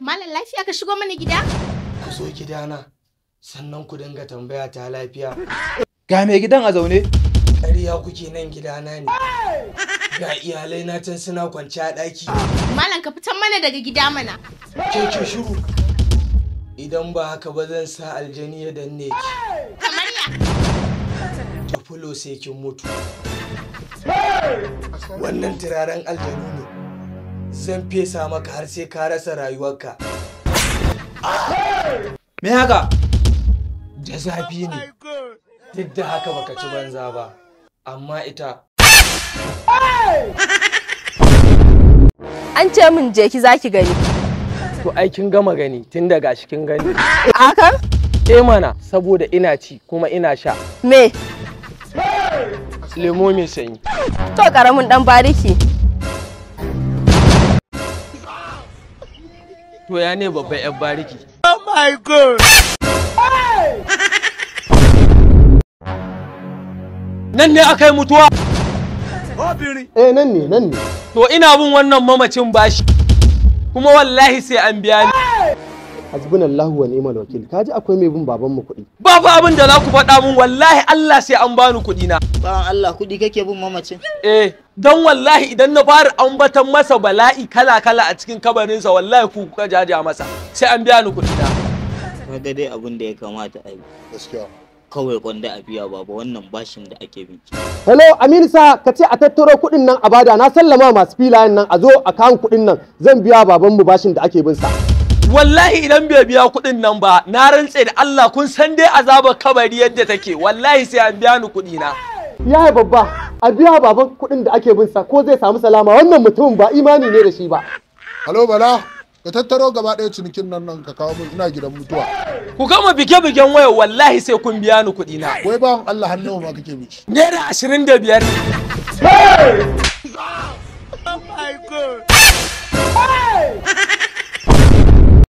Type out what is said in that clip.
Malam lafiya ka shigo mana gida? Ku zo gidana sannan ku dinga tambaya ta lafiya. Ga mai gidan a zaune. Ƙarya kuke, nan gidana ne. Ga iyalai na can suna kwance a ɗaki. Malam ka fitan mana daga gida mana. Ke ki shiru. Idan ba haka ba zan sa aljani ya danne ki. Kamar ya? Ta fulo sai kin mutu. Wannan turaren aljanu ne. Zan fesa maka har sai ka rasa rayuwarka. Me haka? Da zafi ne. Duk da haka baka ci banza ba. Amma ita. An ce min je ki zaki gani. To ai kin gama gani tun daga shi kin gani. Haka? Eh mana, saboda ina ci kuma ina sha. Me? Lemo mai sanyi. To karamin dan bariki. To ya ne babban yan bariki? Oh my God! Nan ne aka yi mutuwa? Eh nan ne, nan ne. To ina bin wannan mamacin bashi. Kuma wallahi sai an biya ni. Hasbunallahu wa ni'mal wakil. Kaji akwai mai bin babanmu kuɗi. Babu abin da za ku faɗa min, wallahi Allah sai an bani kuɗi na. Bawan Allah, kuɗi kake bin mamacin? Eh, don wallahi idan na fara ambatan masa bala'i kala-kala a cikin kabarinsa, wallahi ku kuka jaja masa. Sai an biya ni kuɗi na. Kaga dai abin da ya kamata a yi. Gaskiya. Kawai kwanda a biya baba wannan bashin da ake bin. Hello Aminu, sa ka ce a tattaro kuɗin nan a bada, na sallama masu filayen nan a zo a kawo kuɗin nan, zan biya babanmu bashin da ake bin sa. Wallahi idan bai biya kuɗin nan ba, na rantse da Allah kun san dai azabar kabari yadda take, wallahi sai an biya ni kuɗi na. Yaya babba, a biya baban kuɗin da ake bin sa ko zai samu salama, wannan mutumin ba imani ne da shi ba. Hello Bala, ka tattaro gaba ɗaya cinikin nan nan ka kawo min, ina gidan mutuwa. Ku gama bige-bigen waya, wallahi sai kun biya ni kuɗi na. Wai bawan Allah, hannu ma kake bi? ₦25.